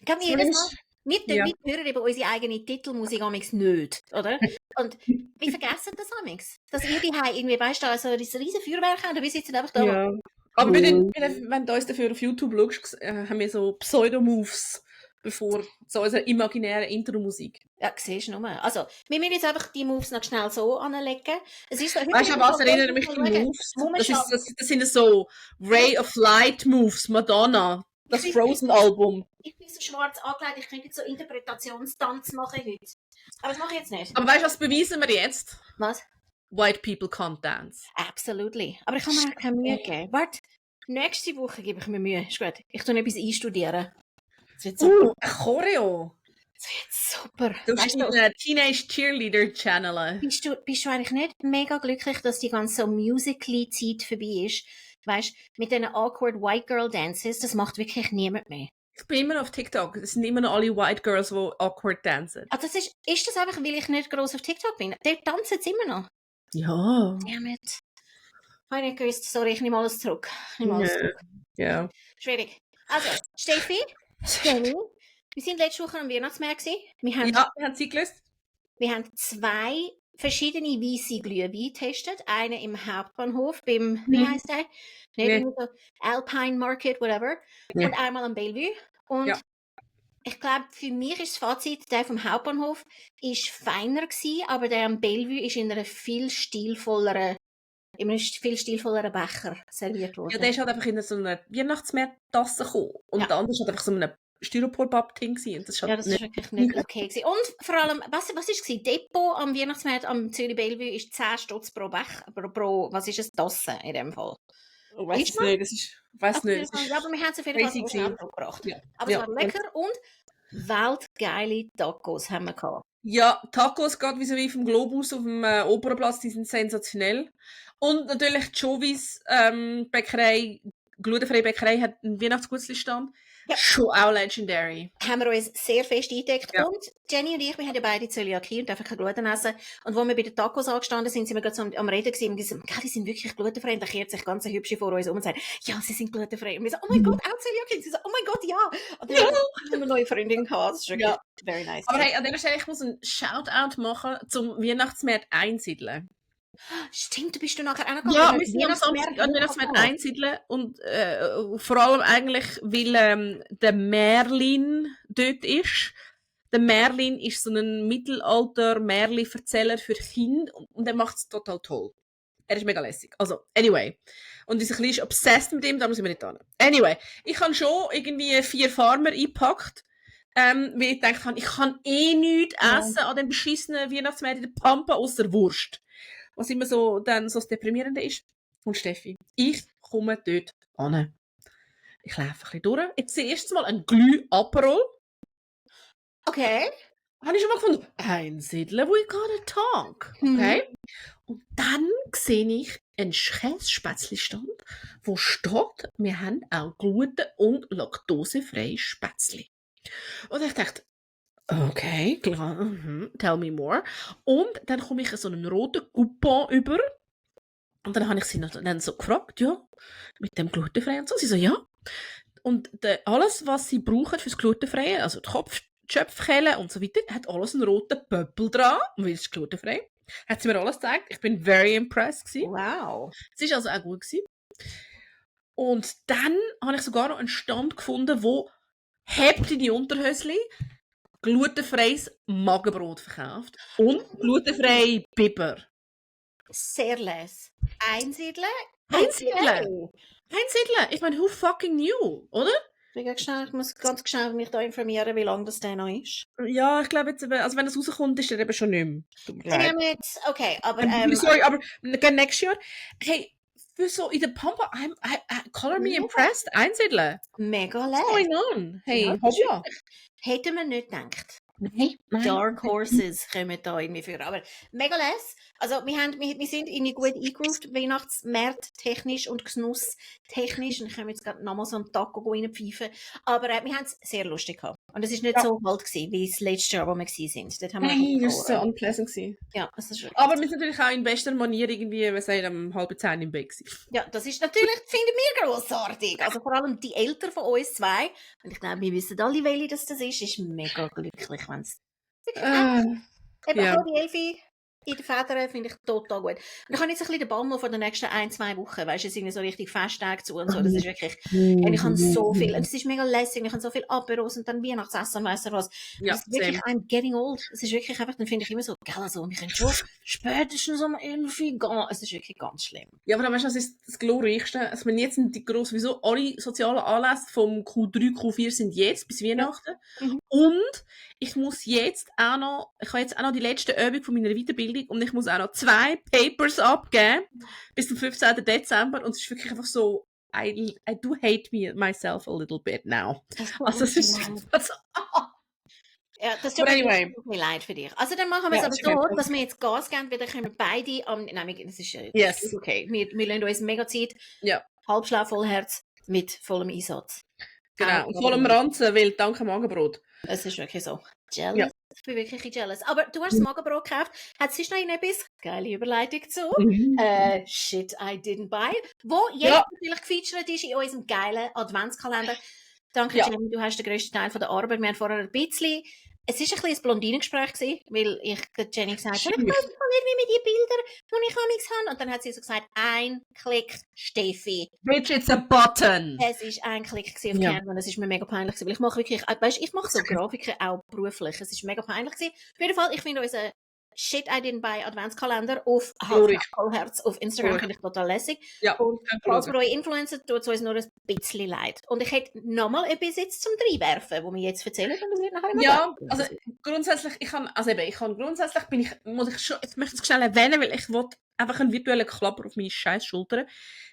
Kann mir jedes Mal... Wir hören eben unsere eigene Titelmusik amigs nicht, oder? Und wir vergessen das amigs. Dass ihr die irgendwie, weißt du, so ein riesen Feuerwerk haben, und wir sitzen einfach da. Ja. Aber wenn du uns dafür auf YouTube schaust, haben wir so Pseudo-Moves, bevor so unsere imaginäre Intro-Musik. Ja, siehst du nur. Also, wir müssen jetzt einfach die Moves noch schnell so anlegen. Es ist so, weißt du, was erinnert mich die Moves? Das sind so Ray of Light Moves, Madonna, das Frozen-Album. Ich bin so schwarz angelegt, ich könnte jetzt so Interpretationstanz machen heute. Aber das mache ich jetzt nicht. Aber weißt du, was beweisen wir jetzt? Was? White people can't dance. Absolutely. Aber ich kann mir auch keine Mühe geben. Warte, nächste Woche gebe ich mir Mühe. Ist gut. Ich tue etwas einstudieren. Das wird super. Ein Choreo. Das wird super. Du bist in einem Teenage Cheerleader Channel. Bist du eigentlich nicht mega glücklich, dass die ganze so Musical.ly-Zeit vorbei ist? Weißt du, mit diesen awkward White Girl Dances, das macht wirklich niemand mehr. Ich bin immer noch auf TikTok. Es sind immer noch alle White Girls, die awkward tanzen. Also ist das einfach, weil ich nicht gross auf TikTok bin? Dort tanzen sie immer noch. Ja. Damn it. Ich habe nicht gewusst. Sorry, ich nehme alles zurück. Ja. Schwierig. Also, Steffi, Jenny, wir sind letzte Woche am Weihnachtsmarkt gewesen. Wir haben sie gelöst. Wir haben 2 verschiedene weisse Glühwein getestet. Einen im Hauptbahnhof, beim, wie heisst der? Nicht so Alpine Market, whatever. Ja. Und einmal am Bellevue. Und ich glaube, für mich ist das Fazit, der vom Hauptbahnhof ist feiner gewesen, aber der am Bellevue ist in einem viel stilvolleren Becher serviert worden. Ja, der ist halt einfach in so einer Weihnachtsmarkt-Tasse gekommen. Und der andere ist halt einfach so ein Styropor-Papp-Ding gewesen. Das ist wirklich nicht okay gewesen. Und vor allem, was ist es? Depot am Weihnachtsmarkt am Zürich Bellevue ist 10 Stutz pro Becher, was ist es, Tasse in dem Fall. Ich weiß es nicht. Ja, aber wir haben es auf jeden Fall schnell gebracht. Ja. Aber es war lecker und weltgeile Tacos haben wir gehabt. Ja, Tacos, gerade wie vom Globus auf dem Opernplatz, die sind sensationell. Und natürlich Jovis Bäckerei, glutenfreie Bäckerei, hat einen Weihnachtsgutzli-Stand. Ja. Schon auch legendary. Haben wir uns sehr fest eingedeckt. Ja. Und Jenny und ich, wir haben ja beide Zöliakie und dürfen kein Gluten essen. Und als wir bei den Tacos angestanden sind, sind wir gerade so am Reden gewesen und gesagt, die sind wirklich glutenfrei. Und da kehrt sich ganz hübsche vor uns um und sagt, ja, sie sind glutenfrei. Und wir so, oh mein Gott, auch Zöliakie. Und sie so, oh mein Gott, ja. Und dann haben wir eine neue Freundin gehabt. Das ist wirklich very nice. Aber hey, an der Stelle, ich muss einen Shoutout machen zum Weihnachtsmarkt Einsiedeln. Stimmt, bist du nachher auch noch gegangen? Ja, wir sind am Samstag an Weihnachtsmarkt Einsiedeln und vor allem eigentlich, weil der Merlin dort ist. Der Merlin ist so ein Mittelalter-Märchen-Erzähler für Kinder und er macht es total toll. Er ist mega lässig. Also, anyway. Und unser Kleiner ist obsessed mit ihm, da sind wir nicht dran. Anyway, ich habe schon irgendwie 4 Farmer eingepackt, weil ich gedacht habe, ich kann nichts essen an dem beschissenen Weihnachtsmarkt in der Pampa ausser Wurst. Was immer so dann so das Deprimierende ist. Und Steffi, ich komme dort an. Ich laufe ein bisschen durch. Jetzt zuerst mal ein Glüh-Aperol. Okay. Habe ich schon mal gefunden, Einsiedeln, we got a talk. Okay. Und dann sehe ich einen Kässpätzli-Stand, wo steht, wir haben auch gluten- und laktosefreie Spätzli. Und ich dachte, okay, klar, tell me more. Und dann komme ich so einen roten Coupon über. Und dann habe ich sie dann so gefragt, ja, mit dem glutenfrei und so. Sie so, ja. Und alles, was sie brauchen fürs Glutenfreie, also die Kopfschöpfkelle und so weiter, hat alles einen roten Pöppel dran, weil es ist glutenfrei. Hat sie mir alles gezeigt. Ich bin very impressed gewesen. Wow. Es war also auch gut gewesen. Und dann habe ich sogar noch einen Stand gefunden, wo hebt die Unterhösli glutenfreies Magenbrot verkauft und glutenfreie Biber. Sehr les. Einsiedeln? Ich meine, who fucking knew, oder? Ich muss ganz schnell mich da informieren, wie lange das denn noch ist. Ja, ich glaube jetzt, also wenn das rauskommt, ist er eben schon nicht mehr. Okay, aber... sorry, aber next year, hey, für so in der Pampa, color me impressed, Einsiedeln. Mega les. What's going on? Hey, ja. Hätten wir nicht gedacht. Nein. Dark Horses kommen da irgendwie für. Aber mega les. Also, wir sind irgendwie gut eingegroovt, Weihnachtsmarkt technisch und Genuss technisch. Und ich kann jetzt gerade nochmal so einen Taco reinpfeifen. Aber wir haben es sehr lustig gehabt. Und es war nicht so kalt gewesen, wie das letzte Jahr, wo wir sind. Dort haben wir Nein, das war so unpleasant gewesen. Ja, das ist wirklich Aber wir sind natürlich auch in bester Manier irgendwie, wir sind um 9:30 im Bett gewesen. Ja, das ist natürlich, finden wir grossartig. Also vor allem die Eltern von uns zwei, und ich glaube, wir wissen alle, welche das ist mega glücklich, wenn es eben ja. die Elfi in den Federn finde ich total gut. Und ich habe jetzt ein bisschen den Bammel von den nächsten 1-2 Wochen, weißt du, es sind so richtig Festtage zu und so, das ist wirklich, und ich habe so viel, und es ist mega lässig, ich habe so viel Aperos und dann Weihnachtsessen und weiss was. Ja, das ist wirklich, I'm getting old. Es ist wirklich einfach, dann finde ich immer so, gell, also, wir können schon spätestens um 11 Uhr gehen. Es ist wirklich ganz schlimm. Ja, aber dann weißt du, das ist das Glorreichste. Also, wenn jetzt die gross, wieso alle sozialen Anlässe vom Q3, Q4 sind jetzt bis Weihnachten. Mhm. Und ich muss jetzt auch noch, ich habe jetzt auch noch die letzte Übung von meiner Weiterbildung und ich muss auch noch 2 Papers abgeben bis zum 15. Dezember und es ist wirklich einfach so, I do hate myself a little bit now. Also, es ist also, ja, das But anyway. tut mir leid für dich. Also dann machen wir es Ja, aber ist okay. so, dass wir jetzt Gas geben, weil dann können wir beide das ist Yes. okay. Wir lassen uns mega Zeit. Ja. Halbschlau, Vollherz, mit vollem Einsatz. Genau, und vollem Ranzen, weil danke Magenbrot. Es ist wirklich so. Jealous? Ja. Ich bin wirklich jealous. Aber du hast das Magenbrot gekauft. Hat es noch irgendetwas? Geile Überleitung zu. Shit I didn't buy. Wo jetzt natürlich gefeatured ist in unserem geilen Adventskalender. Danke, Jenny, du hast den grössten Teil von der Arbeit. Wir haben vorher ein bisschen... Es war ein bisschen ein Blondinengespräch gewesen, weil ich Jenny gesagt habe, ich weiß nicht, wie die Bilder, die ich habe. Und dann hat sie so gesagt, ein Klick, Steffi. Bitch, it's a button. Es war ein Klick auf Canva und es ist mir mega peinlich gewesen, weil ich mache wirklich, weißt, ich mache so Grafiken auch beruflich. Es ist mega peinlich gewesen. Auf jeden Fall, ich finde unseren Shit I didn't buy Adventskalender auf Vollherz auf Instagram finde ich total lässig. Ja, und falls für euch Influencer tut es uns nur ein bisschen leid. Und ich hätte nochmal etwas jetzt zum Reinwerfen, wo wir jetzt erzählen, und das wird nachher immer also grundsätzlich, jetzt möchte ich es schnell erwähnen, weil ich wollte einfach einen virtuellen Klapper auf meine scheiß Schulter.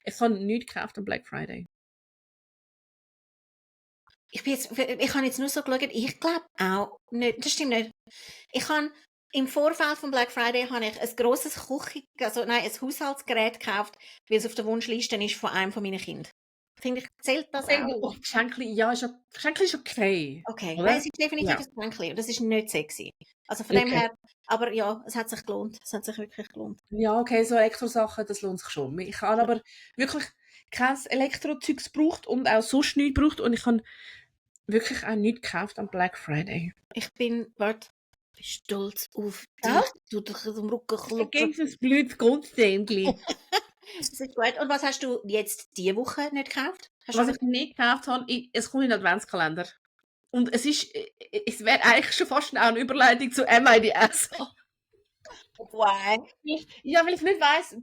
Ich habe nichts gekauft am Black Friday. Ich habe jetzt nur so geschaut, ich glaube auch nicht, das stimmt nicht. Ich habe im Vorfeld von Black Friday habe ich ein grosses ein Haushaltsgerät gekauft, weil es auf der Wunschliste ist von einem von meinen Kindern. Finde ich, zählt das auch? Geschenkli, ja, Geschenkli ist okay. Okay, nein, es ist definitiv ein Geschenkli und das ist nicht sexy. Also von dem her, aber ja, es hat sich gelohnt. Es hat sich wirklich gelohnt. Ja, okay, so Elektrosachen, das lohnt sich schon. Ich habe aber wirklich kein Elektrozeugs gebraucht und auch sonst nichts gebraucht und ich habe wirklich auch nichts gekauft am Black Friday. Ich bin stolz auf dich. Du dich am Rücken klopfen. Gegen das blödes Grundständchen. Das ist gut. Und was hast du jetzt diese Woche nicht gekauft? Was ich nicht gekauft habe, es kommt in den Adventskalender. Und es wäre eigentlich schon fast auch eine Überleitung zu Am I the Asshole? Why? Ja, weil ich nicht weiss,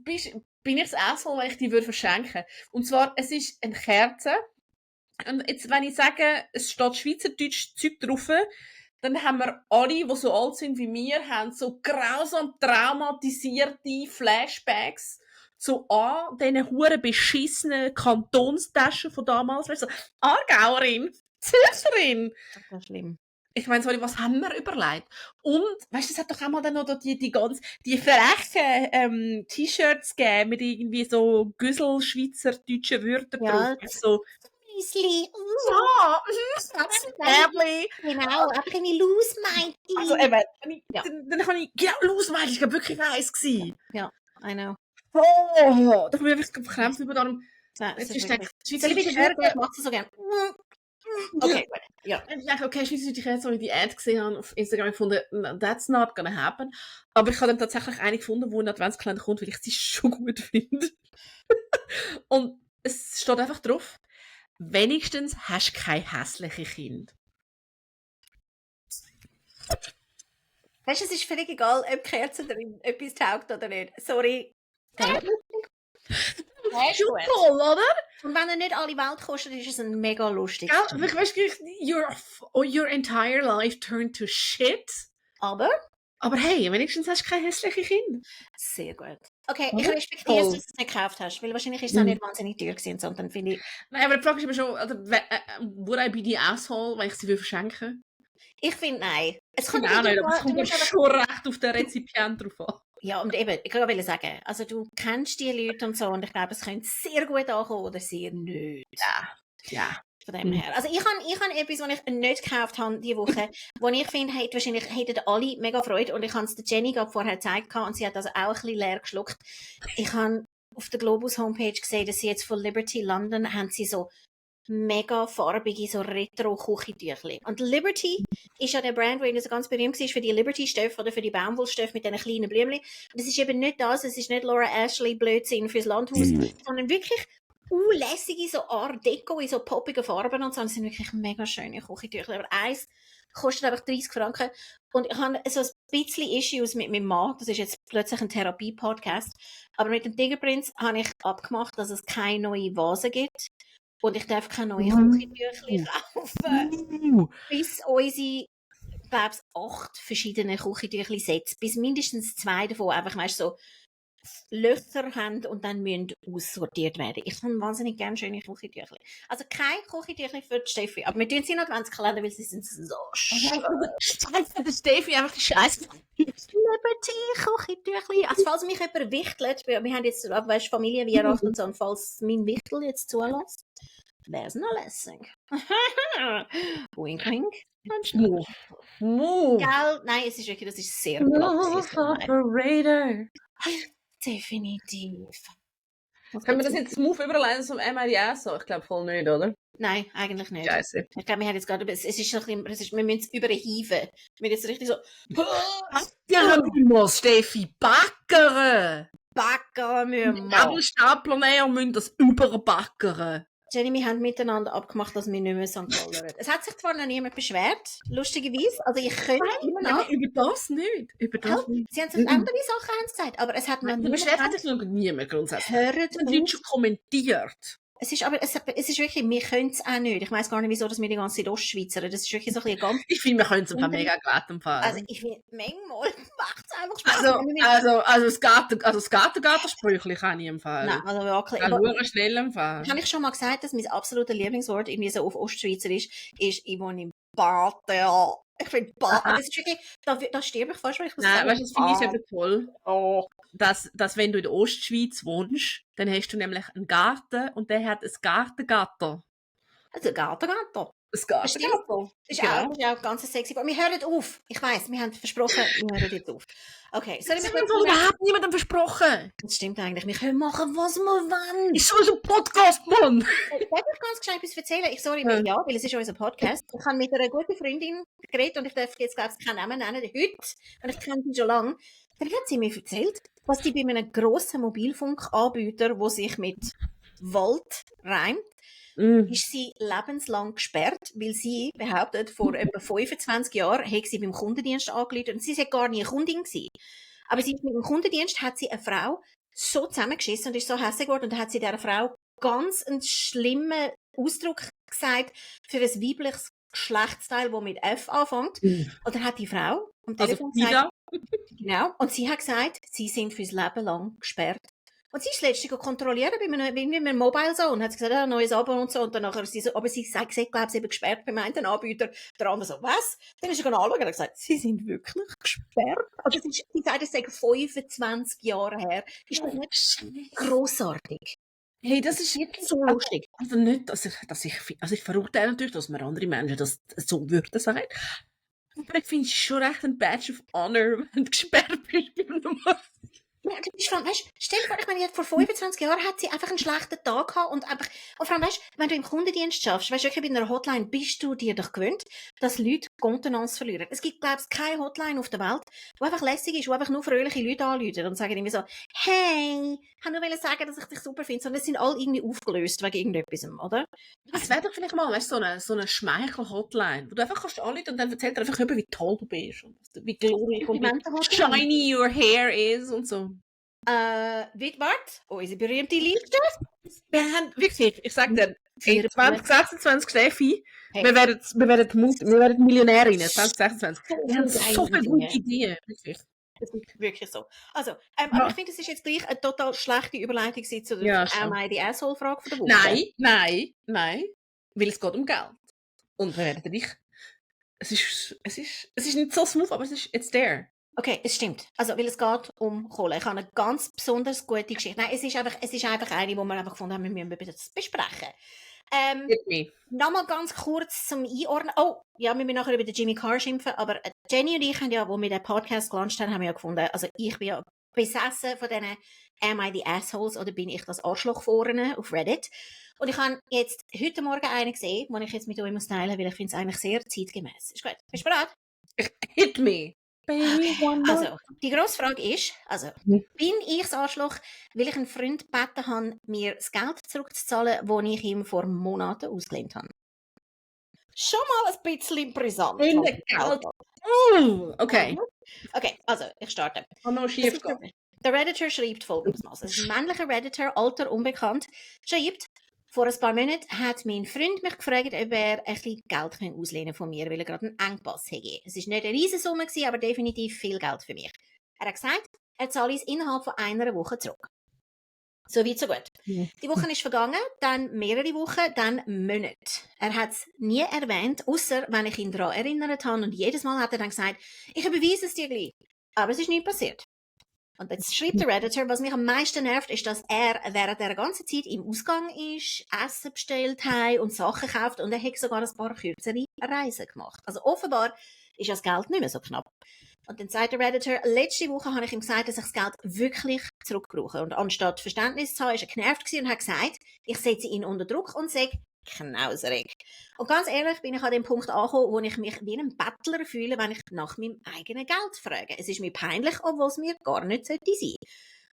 bin ich das Asshole, wenn ich die verschenken würde. Und zwar, es ist eine Kerze. Und jetzt, wenn ich sage, es steht schweizerdeutsch Zeug drauf, dann haben wir alle, die so alt sind wie wir, haben so grausam traumatisierte Flashbacks so an diesen huren beschissenen Kantonstaschen von damals. Weißt du, so, Aargauerin, Zürcherin. Das ist schlimm. Ich meine, sorry, was haben wir überlegt? Und, weißt du, es hat doch auch mal dann noch die frechen T-Shirts gegeben mit irgendwie so Güssel-Schweizerdeutschen Wörtern drauf. So, Müsli. ja, Äbli. Genau, aber keine Loose meint ich. Also eben, dann habe ich, genau, Loose meint ich, war wirklich nice gewesen. Ja, I know. Oh, da habe ich wirklich gekämpft über darum. Jetzt ist der Schweizerdeutsche Wörter, macht sie so gerne. Okay, gut. Ja. Und ich dachte, okay, Schweizerdeutsche Kerze, als ich die Ad gesehen habe auf Instagram, gefunden, that's not gonna happen. Aber ich habe dann tatsächlich eine gefunden, die in den Adventskalender kommt, weil ich sie schon gut finde. Und es steht einfach drauf, wenigstens hast du kein hässliches Kind. Weißt du, es ist völlig egal, ob Kerzen drin etwas taugt oder nicht. Sorry. Toll, oder? Und wenn er nicht alle Welt kostet, ist es ein mega lustig. Ja, weißt du, your entire life turned to shit. Aber hey, wenigstens hast du kein hässliches Kind. Sehr gut. Okay, ich respektiere es, dass du es nicht gekauft hast, weil wahrscheinlich ist es auch nicht wahnsinnig teuer gewesen, sondern finde ich... Nein, aber die Frage ist immer schon, would I be the asshole, wenn ich sie verschenken? Ich finde, nein. Es kommt auch nicht, aber es kommt schon recht auf den Rezipient drauf an. Ja, und eben, ich wollte sagen, also du kennst die Leute und so, und ich glaube, es könnte sehr gut ankommen oder sehr nicht. Ja. Von dem her. Also ich habe etwas, was ich nicht gekauft habe diese Woche, wo ich finde, wahrscheinlich hätten alle mega Freude, und ich habe es der Jenny gerade vorher gezeigt und sie hat also auch ein bisschen leer geschluckt. Ich habe auf der Globus Homepage gesehen, dass sie jetzt von Liberty London haben sie so mega farbige, so Retro-Küchentüchli. Und Liberty ist ja der Brand, der so ganz berühmt war für die Liberty-Stoffe oder für die Baumwollstoffe mit diesen kleinen Blümchen. Und es ist eben nicht das, es ist nicht Laura Ashley Blödsinn fürs Landhaus, sondern wirklich lässige so Art Deko in so poppigen Farben und so. Und es sind wirklich mega schöne Küchentüchli. Aber eins kostet einfach 30 Franken. Und ich habe so ein bisschen Issues mit meinem Mann. Das ist jetzt plötzlich ein Therapie-Podcast. Aber mit dem Tigerprinz habe ich abgemacht, dass es keine neue Vase gibt. Und ich darf keine neuen Küchentüchli kaufen. Bis unsere, ich glaube, 8 verschiedene Küchentüchli-Sets, bis mindestens 2 davon einfach, weißt, so Löcher haben und dann müssen aussortiert werden. Ich habe wahnsinnig gerne schöne Küchentüchli. Also kein Küchentüchli für die Steffi, aber wir tun sie in Adventskalender, weil sie sind so schön. Scheiße, der Steffi einfach die Scheiße. Liberty, Küchentüchli. Also falls mich jemand wichtelt, wir haben jetzt Familienweihnachten und so, und falls mein Wichtel jetzt zulässt, wäre es noch lässig. Wink, wink. Gell? Nein, es ist wirklich, das ist sehr platt. Operator. Definitiv. Können wir das jetzt smooth überleiten zum MIDS? So? Ich glaube voll nicht, oder? Nein, eigentlich nicht. Scheiße. Ich glaube, wir haben jetzt gerade, es ist ein bisschen, wir müssen es überhieven. Wir jetzt richtig so, Ja, mal, Steffi, backern! backen wir mal. Gabelstapler nehmen und müssen das überbackern. Jenny, wir haben miteinander abgemacht, dass wir nicht mehr St. Gallen reden. Es hat sich zwar noch niemand beschwert, lustigerweise, also ich könnte immer noch... Nein, über das nicht. Über das nicht. Sie haben sich andere Sachen gesagt, aber es hat noch niemand... Beschwert hat sich noch niemand grundsätzlich. Hört es wird schon kommentiert. Es ist wirklich, wir können es auch nicht. Ich weiss gar nicht, wieso dass wir die ganze Zeit Ostschweizer. Das ist wirklich so ein bisschen ganz... Ich finde, wir können es einfach mega glatt empfehlen. Also ich finde, manchmal macht es einfach Spaß. Also das Gatter-Sprüchli kann ich empfehlen. Nein, also wirklich. Kann nur schnell empfehlen. Habe ich schon mal gesagt, dass mein absolutes Lieblingswort irgendwie so auf Ostschweizer ist ich wohne im Bade. Ich finde Bade, das ist wirklich, da sterbe ich fast, weil ich muss sagen. Nein, weißt du, das finde ich eben toll. Oh. Dass wenn du in der Ostschweiz wohnst, dann hast du nämlich einen Garten und der hat ein Gartengatter. Also Gartengatter. Das Gartengatter. Das ist auch ganz sexy. Aber wir hören auf. Ich weiss, wir haben versprochen, wir hören jetzt auf. Okay. Das haben wir überhaupt niemandem versprochen. Das stimmt eigentlich. Wir können machen, was wir wollen. Ist so ein Podcast, Mann. Darf ich ganz gescheit etwas erzählen? Ja, weil es ist unser Podcast. Ich habe mit einer guten Freundin geredet und ich darf jetzt, glaube ich, keinen Namen nennen, heute. Und ich kenne sie schon lange. Dann hat sie mir erzählt, was die bei einem grossen Mobilfunkanbieter, der sich mit Wald reimt, ist sie lebenslang gesperrt, weil sie behauptet, vor etwa 25 Jahren hätte sie beim Kundendienst angerufen und sie war gar nie eine Kundin gewesen. Aber sie, mit dem Kundendienst hat sie eine Frau so zusammengeschissen und ist so hässlich geworden und dann hat sie dieser Frau ganz einen schlimmen Ausdruck gesagt für ein weibliches Geschlechtsteil, das mit F anfängt. Und dann hat die Frau am Telefon gesagt, genau, und sie hat gesagt, sie sind fürs Leben lang gesperrt. Und sie ist letztlich kontrollieren bei einem Mobile Zone. Hat sie gesagt, neues Abo und so. Und dann nachher sie so, aber sie sagt, glaube sie eben gesperrt beim einen Anbieter. Der andere so, was? Dann ist sie anschauen und hat gesagt, sie sind wirklich gesperrt. Also sie sagt, es sei 25 Jahre her. Ist das nicht grossartig? Hey, das ist jetzt so lustig. Also nicht, ich verurteile natürlich, dass man andere Menschen das so würden sagen. Aber ich finde es schon recht ein Badge of Honor, wenn du gesperrt bist. Ja, weißt, stell dir vor, ich meine, vor 25 Jahren hat sie einfach einen schlechten Tag gehabt und vor allem, weißt, wenn du im Kundendienst schaffst, weißt du, wirklich bei einer Hotline bist du dir doch gewöhnt, dass Leute Kontenance verlieren. Es gibt, glaube ich, keine Hotline auf der Welt, die einfach lässig ist, die einfach nur fröhliche Leute anrufen und sagen irgendwie so, hey, ich kann nur sagen, dass ich dich super finde, sondern es sind alle irgendwie aufgelöst wegen irgendetwas, oder? Das wäre doch vielleicht mal, weißt, so eine Schmeichel-Hotline, wo du einfach kannst anrufen und dann erzählt er einfach über, wie toll du bist und wie glorreich und wie shiny your hair is und so. Wittwart, unsere berühmte Liste. Wir haben, wirklich, ich sag dir, 2026 Steffi, hey. wir werden Millionärinnen, 2026. Wir haben so viele gute Ideen, wirklich. Das ist wirklich so. Also, aber ich finde, das ist jetzt gleich eine total schlechte Überleitung zu der die Asshole-Frage von der Woche. Nein, weil es geht um Geld. Und wir werden dich, es ist nicht so smooth, aber it's there. Okay, es stimmt. Also, weil es geht um Kohle. Ich habe eine ganz besonders gute Geschichte. Nein, es ist einfach eine, die wir einfach gefunden haben, wir müssen das besprechen. Hit me. Nochmal ganz kurz zum Einordnen. Oh, ja, wir müssen nachher über den Jimmy Carr schimpfen, aber Jenny und ich haben ja, wo wir den Podcast gelauncht haben, haben wir ja gefunden, also ich bin ja besessen von diesen Am I the Assholes oder bin ich das Arschloch Foren auf Reddit. Und ich habe jetzt heute Morgen einen gesehen, den ich jetzt mit euch muss teilen, weil ich finde es eigentlich sehr zeitgemäß. Ist gut. Bist du bereit? Hit me. Baby, Also, die grosse Frage ist, bin ich das Arschloch, weil ich einen Freund gebeten habe, mir das Geld zurückzuzahlen, das ich ihm vor Monaten ausgelehnt habe? Schon mal ein bisschen brisant. Okay. Okay, also, ich starte. Kann noch schief gehen. Der Redditor schreibt folgendermaßen. Ein männlicher Redditor, Alter unbekannt, schreibt, vor ein paar Monaten hat mein Freund mich gefragt, ob er ein bisschen Geld auslehnen von mir, weil er gerade einen Engpass hätte. Es war nicht eine Riesensumme, aber definitiv viel Geld für mich. Er hat gesagt, er zahle es innerhalb von einer Woche zurück. So weit, so gut. Die Woche ist vergangen, dann mehrere Wochen, dann Monate. Er hat es nie erwähnt, außer wenn ich ihn daran erinnert habe. Und jedes Mal hat er dann gesagt, ich überweise es dir gleich. Aber es ist nicht passiert. Und jetzt schreibt der Redditor, was mich am meisten nervt, ist, dass er während der ganzen Zeit im Ausgang ist, Essen bestellt hat und Sachen kauft und er hat sogar ein paar kürzere Reisen gemacht. Also offenbar ist das Geld nicht mehr so knapp. Und dann sagt der Redditor, letzte Woche habe ich ihm gesagt, dass ich das Geld wirklich zurückbrauche. Und anstatt Verständnis zu haben, ist er genervt und hat gesagt, ich setze ihn unter Druck und sage, knauserig. Und ganz ehrlich bin ich an dem Punkt angekommen, wo ich mich wie ein Bettler fühle, wenn ich nach meinem eigenen Geld frage. Es ist mir peinlich, obwohl es mir gar nicht sein sollte.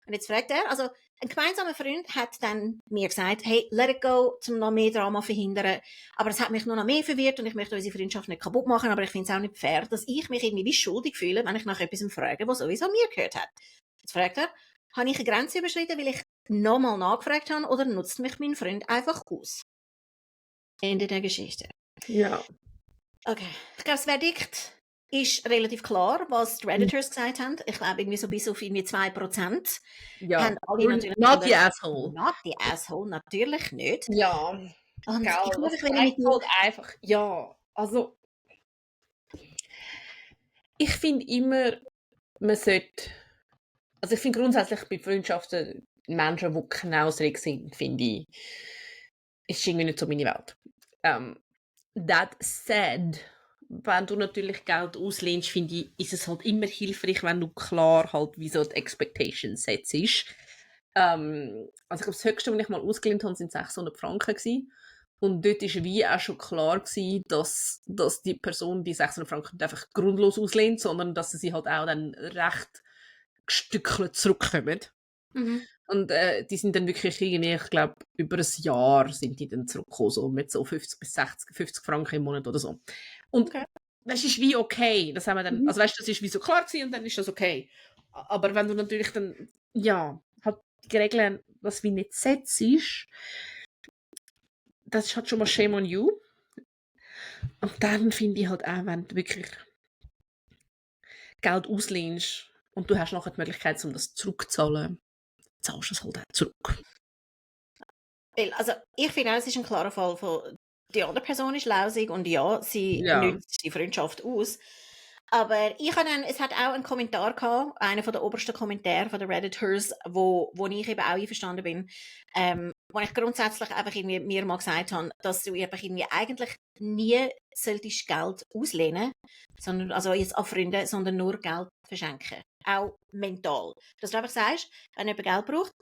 Und jetzt fragt er, also ein gemeinsamer Freund hat dann mir gesagt, hey, let it go, um noch mehr Drama zu verhindern. Aber es hat mich nur noch mehr verwirrt und ich möchte unsere Freundschaft nicht kaputt machen, aber ich finde es auch nicht fair, dass ich mich irgendwie wie schuldig fühle, wenn ich nach etwas frage, was sowieso mir gehört hat. Jetzt fragt er, habe ich eine Grenze überschritten, weil ich nochmal nachgefragt habe oder nutzt mich mein Freund einfach aus? Ende der Geschichte. Ja. Okay. Ich glaube, das Verdikt ist relativ klar, was die Redditors gesagt haben. Ich glaube, irgendwie so bis auf irgendwie 2%. Ja. Haben alle natürlich Not the asshole. Not the asshole, natürlich nicht. Ja. Und Geil, ich muss das wenn zeigt ich halt einfach, ja, also ich finde immer, man sollte, also ich finde grundsätzlich bei Freundschaften Menschen, die knauserig sind, finde ich, ist irgendwie nicht so meine Welt. That said, wenn du natürlich Geld auslehnst, finde ich, ist es halt immer hilfreich, wenn du klar halt wie so die Expectations setzt. Also ich glaube, das Höchste, was ich mal ausgelehnt habe, sind 600 Franken gewesen. Und dort war wie auch schon klar gewesen, dass die Person die 600 Franken nicht einfach grundlos auslehnt, sondern dass sie halt auch dann recht gestückelt zurückkommen. Mhm. Und die sind dann wirklich irgendwie, ich glaube, über ein Jahr sind die dann zurückgekommen, so mit so 50 bis 50 Franken im Monat oder so. Und das ist wie okay. Das haben wir dann, also weißt du, das ist wie so klar gewesen und dann ist das okay. Aber wenn du natürlich dann, ja, halt die Regeln, was wie nicht setzt ist, das ist halt schon mal shame on you. Und dann finde ich halt auch, wenn du wirklich Geld auslehnst und du hast nachher die Möglichkeit, um das zurückzuzahlen, zahlst du es halt auch zurück. Also ich finde auch, es ist ein klarer Fall von, die andere Person ist lausig und ja, sie nützt die Freundschaft aus. Aber es hat auch einen Kommentar gehabt, einer von der obersten Kommentare von den Redditors, wo ich eben auch einverstanden bin, wo ich grundsätzlich einfach irgendwie mir mal gesagt habe, dass du einfach irgendwie eigentlich nie solltest Geld auslehnen, sondern, also jetzt an Freunde, sondern nur Geld verschenken. Auch mental. Dass du einfach sagst, wenn jemand Geld braucht,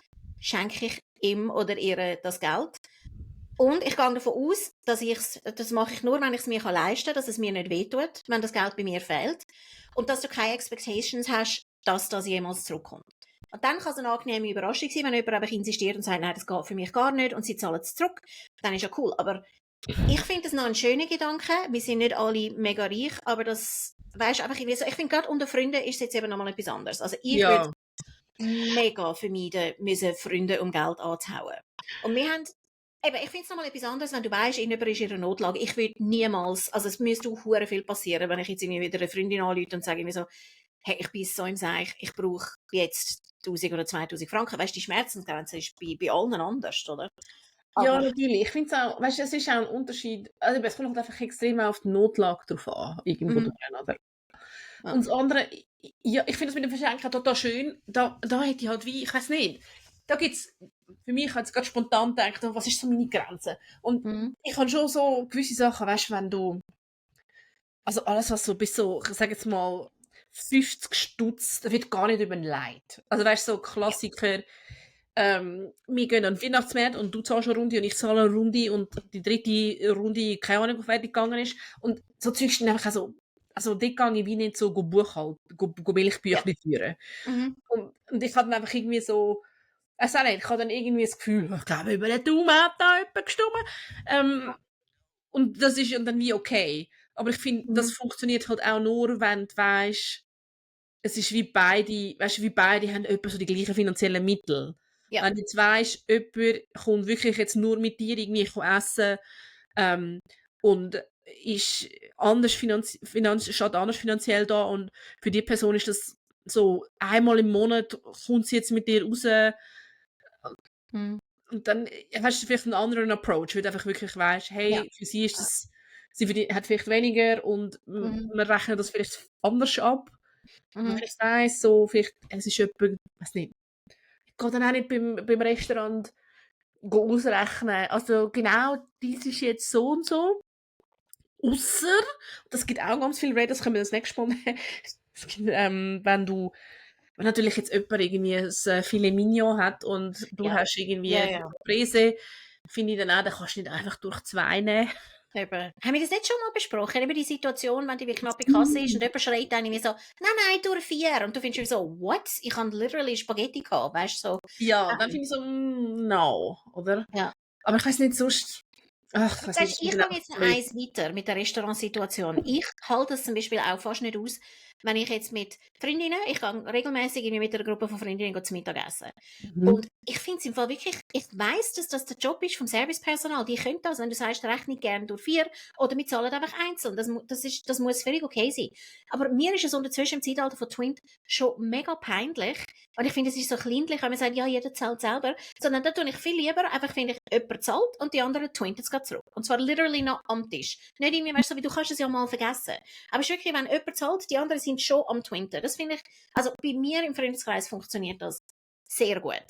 schenke ich ihm oder ihr das Geld. Und ich gehe davon aus, dass das mache ich nur, wenn ich es mir leisten kann, dass es mir nicht wehtut, wenn das Geld bei mir fehlt. Und dass du keine Expectations hast, dass das jemals zurückkommt. Und dann kann es eine angenehme Überraschung sein, wenn jemand einfach insistiert und sagt, nein, das geht für mich gar nicht und sie zahlen es zurück. Dann ist ja cool. Aber ich finde das noch ein schöner Gedanke. Wir sind nicht alle mega reich, aber das, weißt du, einfach irgendwie so, ich finde gerade unter Freunden ist es jetzt eben nochmal etwas anderes. Also ich würde mega vermeiden müssen, Freunde um Geld anzuhauen. Und wir haben eben, ich finde es nochmal etwas anderes, wenn du weißt, jemand ist in ihrer Notlage. Ich würde niemals, also es müsste auch hure viel passieren, wenn ich jetzt irgendwie wieder eine Freundin anrufe und sage mir so, hey, ich bin so im Seich, ich brauche jetzt 1000 oder 2000 Franken. Weißt du, die Schmerzensgrenze ist bei allen anders, oder? Aber ja, natürlich. Ich finde es auch, weißt du, es ist auch ein Unterschied. Also es kommt halt einfach extrem auf die Notlage drauf an, irgendwo drin, oder? Ja. Und das andere, ja, ich finde das mit dem Verschenken total schön. Da hätte ich halt wie, ich weiß nicht, da gibt es für mich hat es gerade spontan gedacht, was ist so meine Grenze? Und Mhm. ich habe schon so gewisse Sachen, weißt du, wenn du, also alles, was so bis so, ich sage jetzt mal, 50 Stutz, da wird gar nicht überlegt. Also weißt du, so Klassiker, wir gehen an den Weihnachtsmarkt und du zahlst eine Runde und ich zahle eine Runde und die dritte Runde, keine Ahnung, wie weit die gegangen ist. Und so Zeugs sind einfach auch so, also dort gehe ich wie nicht so Buchhalten, Milchbüchlein führen. Mhm. Und ich habe dann einfach irgendwie so, ich weiß auch nicht, ich habe dann irgendwie das Gefühl, ich glaube, über den Daumen hat da jemand gestimmt. Und das ist dann wie okay. Aber ich finde, das Mhm. funktioniert halt auch nur, wenn du weißt, es ist wie beide, weißt du, wie beide haben etwa so die gleichen finanziellen Mittel. Ja. Wenn du jetzt weisst, jemand kommt wirklich jetzt nur mit dir irgendwie essen ähm, und ist anders steht anders finanziell da und für die Person ist das so einmal im Monat kommt sie jetzt mit dir raus Mhm. und dann hast du vielleicht einen anderen Approach, weil du einfach wirklich weißt, Ja. hey, für sie ist das, hat vielleicht weniger und Mhm. wir rechnen das vielleicht anders ab. Wenn Mhm. ich weiss, so vielleicht, es ist jemand, weiß nicht, ich gehe dann auch nicht beim Restaurant ausrechnen. Also genau, dies ist jetzt so und so. Ausser, das gibt auch ganz viel Red, das können wir das nächste Mal nehmen. Es gibt, wenn natürlich jetzt jemand irgendwie ein Filet Mignon hat und du Ja. hast irgendwie Ja, eine ja. Caprese, finde ich dann auch, da kannst du nicht einfach durch 2 nehmen. Eben. Haben wir das nicht schon mal besprochen? Über die Situation, wenn die wie knappe Kasse ist und jemand schreit dann irgendwie so, nein, durch 4. Und du findest so, what? Ich habe literally Spaghetti gehabt, weißt du, so. Ja, dann finde ich so, no, oder? Ja. Aber ich weiß nicht, sonst, ach, ich weiß nicht, Weißt, ich ich finde gehe dann jetzt einfach noch blöd. eins weiter mit der Restaurantsituation. Ich halte es zum Beispiel auch fast nicht aus, wenn ich jetzt mit Freundinnen, ich gehe regelmäßig irgendwie mit einer Gruppe von Freundinnen zum Mittagessen. Und ich finde es im Fall wirklich, ich weiss, dass das der Job ist vom Servicepersonal. Die können das, wenn du sagst, rechne gerne durch 4 oder wir zahlen einfach einzeln. Das muss völlig okay sein. Aber mir ist es unterzwischen im Zeitalter von Twint schon mega peinlich. Und ich finde, es ist so kleinlich, wenn man sagt, ja, jeder zahlt selber. Sondern da tue ich viel lieber, einfach finde ich, jemand zahlt und die anderen twinten es zurück. Und zwar literally noch am Tisch. Nicht irgendwie, weißt du, wie du kannst es ja mal vergessen. Aber es ist wirklich, wenn jemand zahlt, die anderen sind schon am Twinten. Das finde ich, also bei mir im Freundeskreis funktioniert das sehr gut.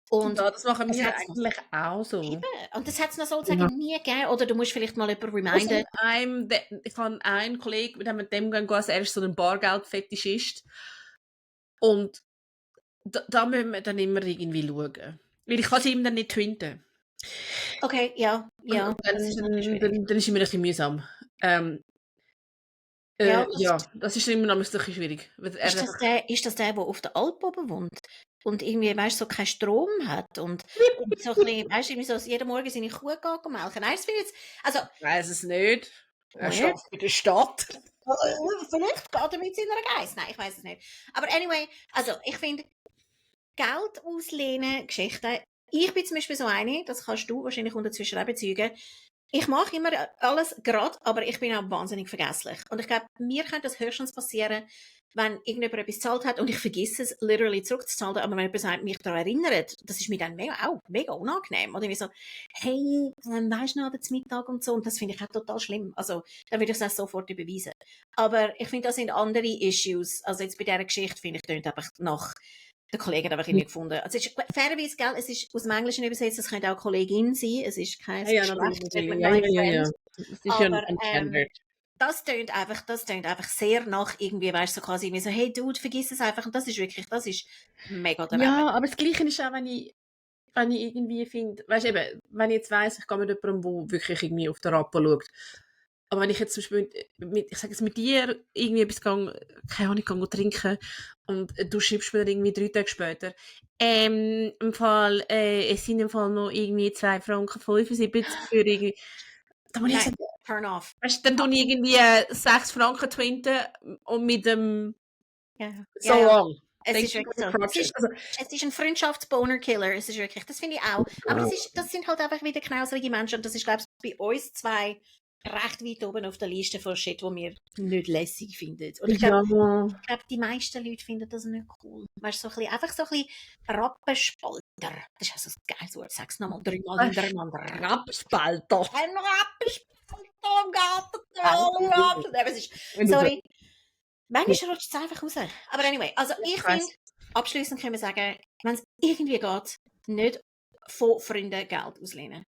Und Ja, das machen es wir hat's noch, eigentlich auch so. eben, und das hat es noch Ja. sozusagen nie gegeben. Oder du musst vielleicht mal jemanden Also reminden. ich habe einen Kollegen, mit dem gehen, also er ist so ein Bargeldfetischist. Und da müssen wir dann immer irgendwie schauen. Weil ich kann sie ihm dann nicht twinten. Okay, ja, Und ja, das ist natürlich schwierig. dann ist es immer ein bisschen mühsam. Ja, Ja, das ist immer noch ein bisschen schwierig. Weil er einfach, ist das der auf der Alp oben wohnt? Und irgendwie, weißt du, so keinen Strom hat und so ein bisschen, weißt du, irgendwie so jeden Morgen seine Kuh gehen melken. Nein, das finde ich jetzt, also, ich weiß es nicht. Er weird. schafft in der Stadt. Vielleicht geht er mit seiner Geist. Nein, ich weiß es nicht. Aber anyway, also, ich finde, Geld auslehnen, Geschichten. Ich bin zum Beispiel so eine, das kannst du wahrscheinlich unterzwischen auch bezeugen. Ich mache immer alles gerade, aber ich bin auch wahnsinnig vergesslich. Und ich glaube, mir könnte das höchstens passieren, wenn irgendjemand etwas gezahlt hat und ich vergesse es, literally zurückzuzahlen. Aber wenn jemand sagt, mich daran erinnert, das ist mir dann auch mega unangenehm. Oder wie so, hey, weisst du noch, zum Mittag und so. Und das finde ich auch total schlimm. Also, dann würde ich es auch sofort überweisen. Aber ich finde, das sind andere Issues. Also jetzt bei dieser Geschichte, finde ich, tönt einfach nach, der Kollege hat einfach irgendwie gefunden. Also es ist fairerweise, gell, es ist aus dem Englischen übersetzt, es könnte auch Kollegin sein, es ist kein Ja, Geschlecht, natürlich. my Ja. friend. Das ist ja Aber ein Standard. das tönt einfach sehr nach irgendwie, weißt du, so quasi wie so, hey Dude, vergiss es einfach. Und das ist wirklich, das ist mega daneben. Ja, aber das Gleiche ist auch, wenn ich irgendwie finde, weißt du eben, wenn ich jetzt weiss, ich gehe mit jemandem, der wirklich irgendwie auf den Rappen schaut. Aber wenn ich jetzt zum Beispiel ich sage jetzt mit dir irgendwie etwas keine Ahnung, trinken und du schreibst mir dann irgendwie 3 Tage später, im Fall, es sind im Fall noch irgendwie 2,75 Franken für irgendwie, da muss ich Nein, sagen, turn off. weißt du, dann tue ich irgendwie 6 Franken twinten und mit dem Ja, so ja. long. Es Thank ist you wirklich for so. the project. Also, Es ist ein Freundschafts-Boner-Killer. Es ist wirklich, das finde ich auch. Aber das sind halt einfach wieder knausrige Menschen. Und das ist, glaube ich, bei uns zwei recht weit oben auf der Liste von Shit, die wir nicht lässig finden. Und ich glaube, die meisten Leute finden das nicht cool. Weißt du, so einfach so ein bisschen Rappenspalter. Das ist also ein geiles Wort. Sag's nochmal 3-mal hintereinander. Rapspalter. Ein Rappenspalter im Garten. Sorry. Manchmal rutscht es einfach raus. Aber anyway, also ich finde, abschliessend können wir sagen, wenn es irgendwie geht, nicht von Freunden Geld auslehnen.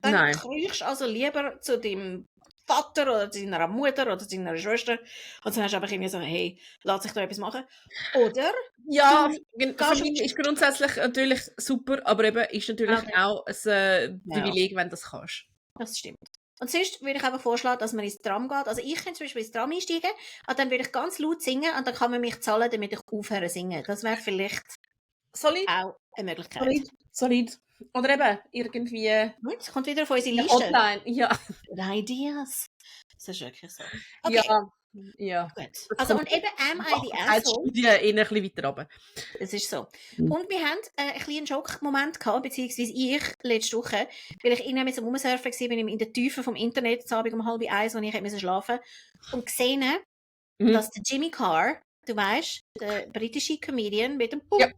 Dann Nein. kriegst du also lieber zu deinem Vater oder zu deiner Mutter oder zu deiner Schwester und dann hast du einfach irgendwie so, hey, lass sich da etwas machen. Oder Ja, gehst Familie ist grundsätzlich natürlich super, aber eben ist natürlich Okay. auch ein Privileg, wenn du das kannst. Das stimmt. Und sonst würde ich einfach vorschlagen, dass man ins Tram geht. Also ich könnte zum Beispiel ins Tram einsteigen und dann würde ich ganz laut singen und dann kann man mich zahlen, damit ich aufhöre zu singen. Das wäre vielleicht Solid, auch eine Möglichkeit. solid. Oder eben irgendwie Es kommt wieder auf unsere eine Liste. Hotline. Ja, Good ideas. Das ist wirklich so. Okay, ja. gut. Das Also kommt und eben am I the als Asshole. Studie eher ein bisschen weiter runter. Es ist so. Mhm. Und wir haben einen kleinen Schockmoment gehabt, beziehungsweise ich letzte Woche, weil ich innen mit so rumsurfen war, bin ich in der Tiefe vom Internet, am Abend um 12:30, als ich musste schlafen und gesehen, dass der Jimmy Carr, du weißt, der britische Comedian mit dem Ja.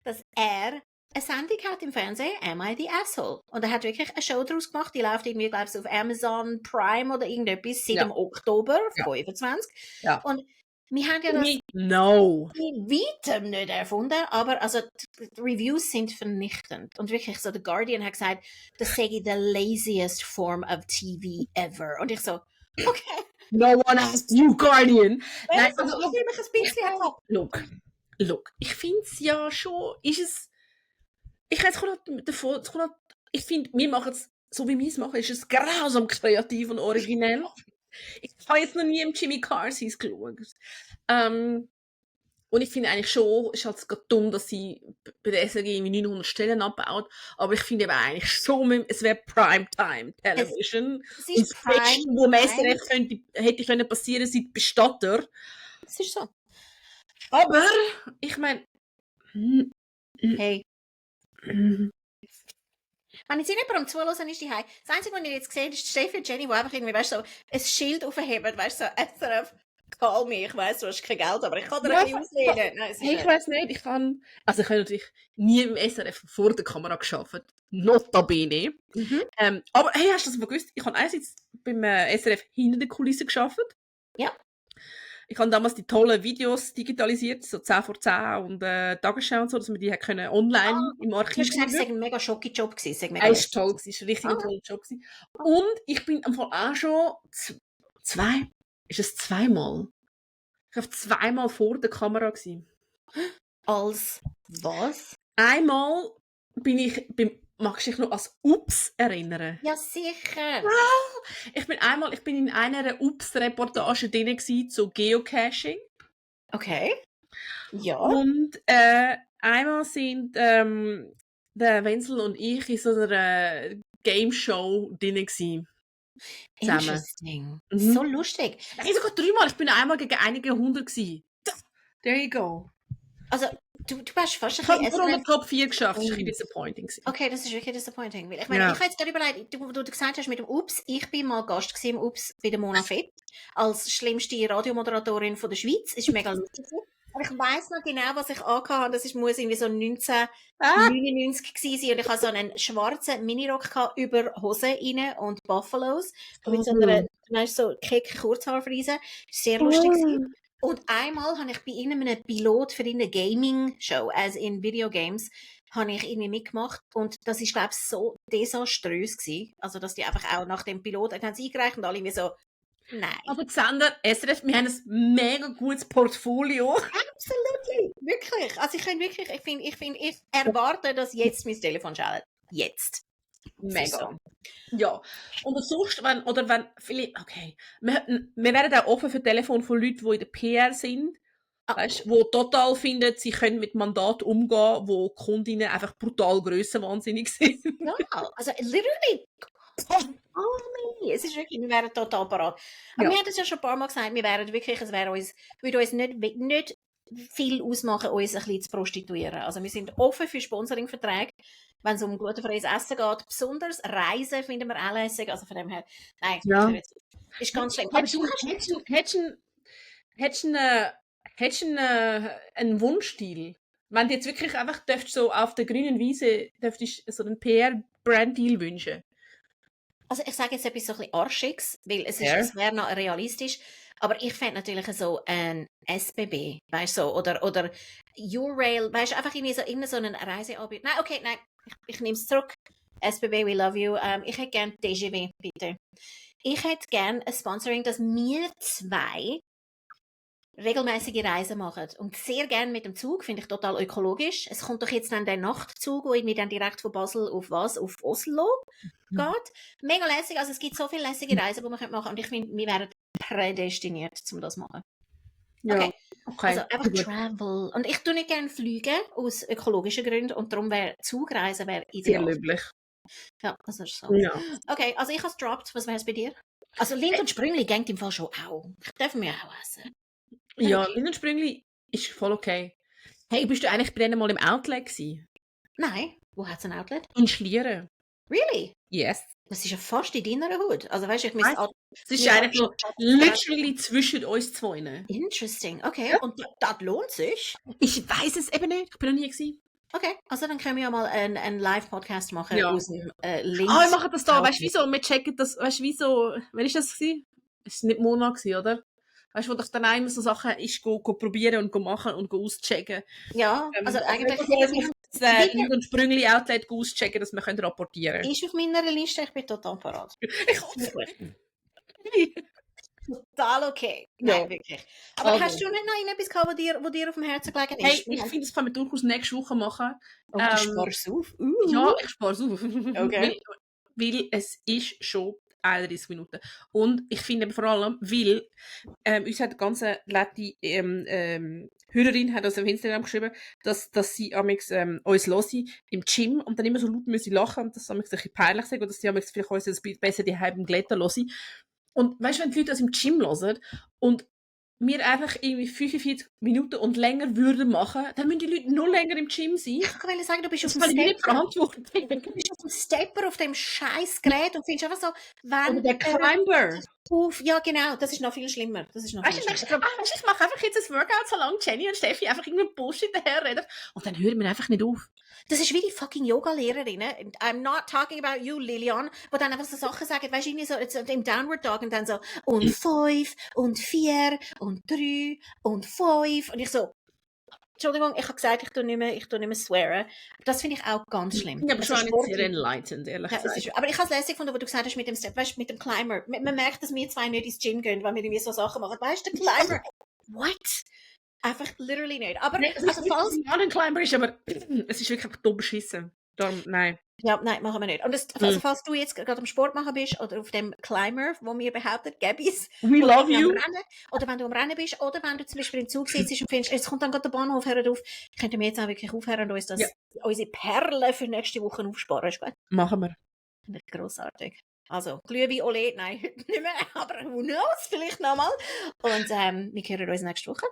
dass er eine Sendung hat im Fernsehen, Am I the Asshole? Und er hat wirklich eine Show daraus gemacht, die läuft irgendwie, glaube ich, auf Amazon Prime oder irgendetwas seit dem Oktober 25. Ja. Und wir haben ja das No. in weitem nicht erfunden, aber also die Reviews sind vernichtend. Und wirklich so, The Guardian hat gesagt, das sei the laziest form of TV ever. Und ich so, okay. No one asked you, Guardian. Nein, Also, ich mich ein bisschen Look, ich finde es ja schon, ist es, ich jetzt davon, ich finde, wir machen es, so wie wir es machen, ist es grausam kreativ und originell. Ich habe jetzt noch nie im Jimmy Carr geschaut. Und ich finde eigentlich schon, es ist halt gerade dumm, dass sie bei der SRG irgendwie 900 Stellen abbaut, aber ich finde eben eigentlich schon, es wäre Primetime Television. Es Und ist das Beste, wo im SRF hätte können passieren, sind die Bestatter. Es ist so. Aber, ich meine... Hey. Wenn jetzt jemand Zuhören ist, das Einzige, was ich jetzt sehe, ist Steffi und Jenny, die einfach irgendwie, weißt du, so ein Schild aufheben, weißt du, so, SRF, call me, ich weiss, du hast kein Geld, aber ich kann dir ein bisschen auslehnen. Nein, ich weiss nicht, ich habe natürlich nie im SRF vor der Kamera gearbeitet, notabene. Aber hey, hast du das mal gewusst? Ich habe einerseits beim SRF hinter der Kulisse gearbeitet. Ja. Ich habe damals die tollen Videos digitalisiert, so 10 vor 10 und Tagesschau und so, dass wir die online im Archiv Du hast gesagt, es war ein mega schocki Job. Es war toll, es war ein richtig toller Job. Und ich bin am Fall auch schon zweimal? Ich glaube, zweimal vor der Kamera gewesen. Als was? Einmal bin ich magst du dich noch als Ups erinnern? Ja, sicher. Ich bin in einer Ups-Reportage drin gewesen, zu Geocaching. Okay. Ja. Und einmal sind der Wenzel und ich in so einer Game-Show drin gewesen. Interesting. So lustig. Nein, sogar 3-mal. Ich bin einmal gegen einige 100 gewesen. There you go. Also, du hast fast Ich habe nur unter Top 4 geschafft. Das war disappointing. Okay, das ist wirklich disappointing. Weil ich meine, ich habe jetzt gerade überlegt, du gesagt hast mit dem Ups, ich bin mal Gast gewesen im Ups bei der Mona Fett als schlimmste Radiomoderatorin von der Schweiz. Ist mega lustig. Aber ich weiss noch genau, was ich angehabt habe. Das muss irgendwie so 1999 gewesen sein. Und ich hatte so einen schwarzen Minirock über Hosen rein und Buffalos. Mit so einer, so kecke Kurzhaarfrise. Sehr lustig gewesen. Und einmal habe ich bei einem Pilot für eine Gaming-Show, also in Videogames, habe ich irgendwie mitgemacht. Und das ist, glaube ich, so desaströs gewesen. Also, dass die einfach auch nach dem Pilot haben sie eingereicht und alle irgendwie so, nein. Aber Xander, SRF, wir haben ein mega gutes Portfolio. Absolut, wirklich. Also ich erwarte, dass jetzt mein Telefon schaltet. Jetzt. Mega. So. Ja. Und sonst, wenn vielleicht, okay, wir werden auch offen für Telefon von Leuten, die in der PR sind, weißt, die total finden, sie können mit Mandat umgehen, wo Kundinnen einfach brutal grössenwahnsinnig sind. Ja, also literally. Es ist wirklich, wir wären total parat. Aber wir haben das ja schon ein paar Mal gesagt, wir wären wirklich, würde uns nicht viel ausmachen, uns ein bisschen zu prostituieren. Also wir sind offen für Sponsoringverträge, wenn es um glutenfreies Essen geht. Besonders Reisen finden wir auch lässig. Also von dem her, nein, ist ganz schlimm. Hättest du einen Wunschdeal? Wenn du jetzt wirklich einfach so auf der grünen Wiese so einen PR-Brand-Deal wünschen? Also ich sage jetzt etwas so ein bisschen Arschiges, weil es wäre noch realistisch, aber ich fände natürlich so ein SBB, weißt du, so, oder Eurail, weißt du, einfach irgendwie so einen Reiseanbieter. Nein, ich nehme es zurück. SBB, we love you. Ich hätte gerne TGV, bitte. Ich hätte gerne ein Sponsoring, dass wir 2 regelmäßige Reisen machen. Und sehr gerne mit dem Zug, finde ich total ökologisch. Es kommt doch jetzt dann der Nachtzug, der irgendwie dann direkt von Basel auf Oslo geht. Mega lässig, also es gibt so viele lässige Reisen, die man machen könnte. Und ich finde, wir wären prädestiniert, um das zu machen. Ja, okay. Also einfach Travel. Und ich tue nicht gerne fliegen, aus ökologischen Gründen. Und darum wäre Zugreisen sehr ideal. löblich. Ja, das ist so. Ja. Okay, also ich habe es gedroppt. Was wäre es bei dir? Also Lind und Sprüngli gängt im Fall schon auch. Dürfen wir auch essen. Ja, Lindsprüngli ist voll okay. Hey, bist du eigentlich bei denen mal im Outlet gewesen? Nein, wo hat es ein Outlet? In Schlieren. Really? Yes. Das ist ja fast in deiner Hut. Also weißt du, ich muss es ist eigentlich so literally zwischen uns zwei. Interesting, okay. Ja. Und das lohnt sich? Ich weiß es eben nicht. Ich bin noch nie gewesen. Okay, also dann können wir ja mal einen Live-Podcast machen aus dem Link. Wir machen das da. Weißt du wieso? Wir checken das. Weißt du wieso? Wann war das gewesen? Es war nicht Mona gewesen, oder? Weißt du, wo doch dann einmal so Sachen ist, go probieren und go machen und go auschecken. Ja, also eigentlich... Lind und Sprüngli Outlet auschecken, dass wir können rapportieren können. Ist auf meiner Liste, ich bin total parat. Ich hoffe. Total okay. Nein, wirklich. Aber hast du nicht noch irgendetwas gehabt, wo dir auf dem Herzen gelegen ist? Hey, ich finde, das können wir durchaus nächste Woche machen. Und du sparst auf? Ja, ich spare es auf. Okay. Weil es ist schon 31 Minuten. Und ich finde vor allem, weil uns hat eine ganz nette Hörerin hat uns auf Instagram geschrieben, dass sie amigs uns hören im Gym und dann immer so laut müssen lachen und das amigs ein bisschen peinlich sagen oder dass sie amigs vielleicht uns ein bisschen besser die halben Glätter hören. Und weißt du, wenn die Leute das im Gym hören und wir einfach irgendwie 45 Minuten und länger würden machen, dann müssen die Leute noch länger im Gym sein. Ich kann sagen, du bist auf dem Stepper auf dem scheiß Gerät und findest einfach so, wenn... Oder der Climber. Ja, genau, das ist noch viel schlimmer. Ich mache einfach jetzt ein Workout, solange Jenny und Steffi einfach irgendeinen Bullshit daherreden. Und dann hören wir einfach nicht auf. Das ist wie die fucking Yoga-Lehrerinnen. I'm not talking about you, Lilian, die dann einfach so Sachen sagen, weißt du, irgendwie so im Downward Dog und dann so, und 5 und 4 und 3 und 5 und ich so, Entschuldigung, ich habe gesagt, ich tue nicht mehr swearen. Das finde ich auch ganz schlimm. Ja, aber schon nicht sehr enlightened, ehrlich gesagt. Aber ich habe es lässig gefunden, was du gesagt hast mit dem Step, weißt, mit dem Climber. Man merkt, dass wir 2 nicht ins Gym gehen, weil wir irgendwie so Sachen machen. Weißt du, der Climber? What? Einfach literally nicht. Aber also falls es ein Climber ist, aber es ist wirklich dumm beschissen. Darum, nein. Ja, nein, machen wir nicht. Und also, falls du jetzt gerade am Sport machen bist oder auf dem Climber, wo mir behauptet, Gabis, we love you. Oder wenn du am Rennen bist, oder wenn du zum Beispiel im Zug sitzt und findest, jetzt kommt dann gerade der Bahnhof, hört auf, könnten wir jetzt auch wirklich aufhören und uns unsere Perlen für nächste Woche aufsparen. Ist gut? Machen wir. Finde ich grossartig. Also, Glühwein, Ole, nein, heute nicht mehr, aber who knows, vielleicht nochmal. Und wir hören uns nächste Woche.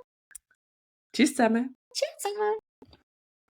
Tschüss zusammen. Tschüss zusammen.